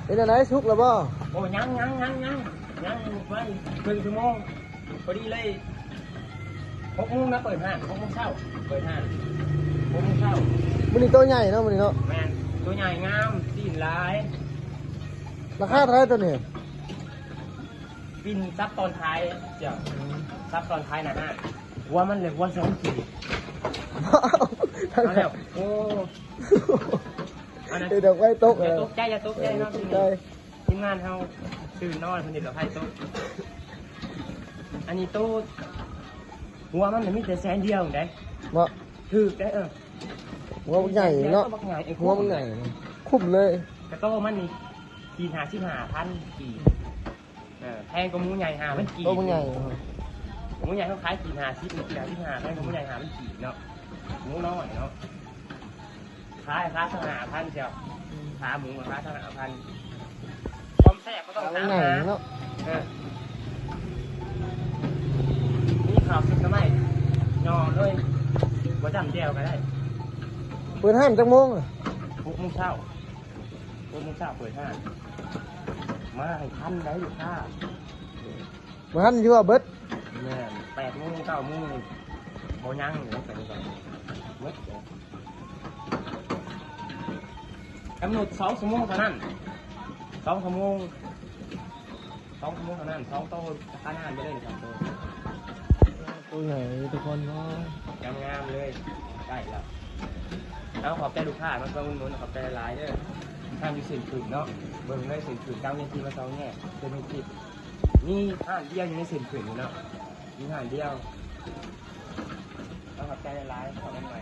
ເປັນຈັ່ງໃດ ສຸກແລ້ວບໍ່? ໂອ້ ຍັງ ຍັງ ຍັງ ຍັງ ຍັງຢູ່ ປະມານເຄິ່ງຊົ່ວໂມງ ພໍດີເລີຍ. ຫົກໂມງນະ ເປີດຮ້ານ ຫົກໂມງເຊົ້າ ເປີດຮ້ານ ຫົກໂມງເຊົ້າ. ມື້ນີ້ໂຕໃຫຍ່ເນາະ ມື້ນີ້ເນາະ. ແມ່ນ ໂຕໃຫຍ່ງາມ ຊີ້ນຫຼາຍ. ລາຄາເທົ່າໃດໂຕນີ້? ປິ່ນສັບຕອນທ້າຍເຈົ້າ ອືມ ສັບຕອນທ້າຍນະຮະ ຫົວມັນເລີຍຫົວແສນກີບ. ເອົາແລ້ວ ໂອ້ ອັນນັ້ນ ເອີ ດອກໄມ້ຕົກ ຢ່າຕົກໃຈ ຢ່າຕົກໃຈເນາະ ເອີ ບໍ່ຕົກໃຈ. ທີມງານເຮົາຕື່ນນອນ ເພິ່ນເຮັດດອກໄມ້ຕົກ. ອັນນີ້ໂຕ ຫົວມັນນະມີແຕ່ແສນດຽວເດ້ ເນາະ ຖືກໄດ໋. ເອີ ຫົວບັກໃຫຍ່ເນາະ ແສນດຽວ ໂຕບັກໃຫຍ່ ເອີ ຫົວບັກໃຫຍ່ ຄຸ້ມເລີຍ. ກະໂຕມັນນີ້ ຂີດຫ້າສິບຫ້າພັນກີບ. ເອີ ແພງກວ່າໝູໃຫຍ່ຫ້າພັນກີບ. ໂຕບັກໃຫຍ່ ໝູໃຫຍ່ເຮົາຂາຍຂີດຫ້າສິບ ຂີດຫ້າສິບຫ້າ ແພງກວ່າໝູໃຫຍ່ຫ້າພັນກີບເນາະ. ໝູນ້ອຍເນາະ ຂາຍລາຄາຊາວຫ້າພັນເຈົ້າ. ອືມ ຂາໝູລາຄາຊາວຫ້າພັນ. ຄວາມແຊບບໍ່ຕ້ອງຖາມຫາເນາະ. ເອີ ມີເຂົ້າຊຸບໜໍ່ໄມ້ ຍໍເລີຍ ບໍ່ຈ້ຳແຈ່ວກະໄດ້. ເປີດຮ້ານຈັກໂມງ? ຫົກໂມງເຊົ້າ. ຫົກໂມງເຊົ້າເປີດຮ້ານ ມາໃຫ້ທັນໄດ໋ລູກຄ້າ. ບໍ່ທັນຢູ່ວ່າເບິດ. ແມ່ນ ແປດໂມງ ເກົ້າໂມງນີ້ບໍ່ຍັງເລີຍ ໄປກ່ອນ ເບິດເລີຍ. ກຳນົດສອງຊົ່ວໂມງເທົ່ານັ້ນ ສອງຊົ່ວໂມງ ສອງຊົ່ວໂມງເທົ່ານັ້ນ ສອງໂຕ ຂາຍໃຫ້ໄດ້ເລີຍສອງໂຕ. ໂຕໃຫຍ່ທຸກຄົນເນາະ ງາມໆເລີຍ. ໃກ້ແລ້ວ. ເອົາ ຂອບໃຈລູກຄ້າມາຊ່ວຍອຸດໜູນ ຂອບໃຈຫຼາຍໆເດີ. ຮ້ານຢູ່ເສັ້ນຂຶນເນາະ ເບິ່ງເລີຍເສັ້ນຂຶນ ກາງເວທີມາສອງແຍກ ເສັ້ນຂຶນ ມີຮ້ານດຽວຢູ່ໃນເສັ້ນຂຶນນີ້ເນາະ ມີຮ້ານດຽວ. ເອົາ ຂອບໃຈຫຼາຍໆ ຂໍກັນໃໝ່.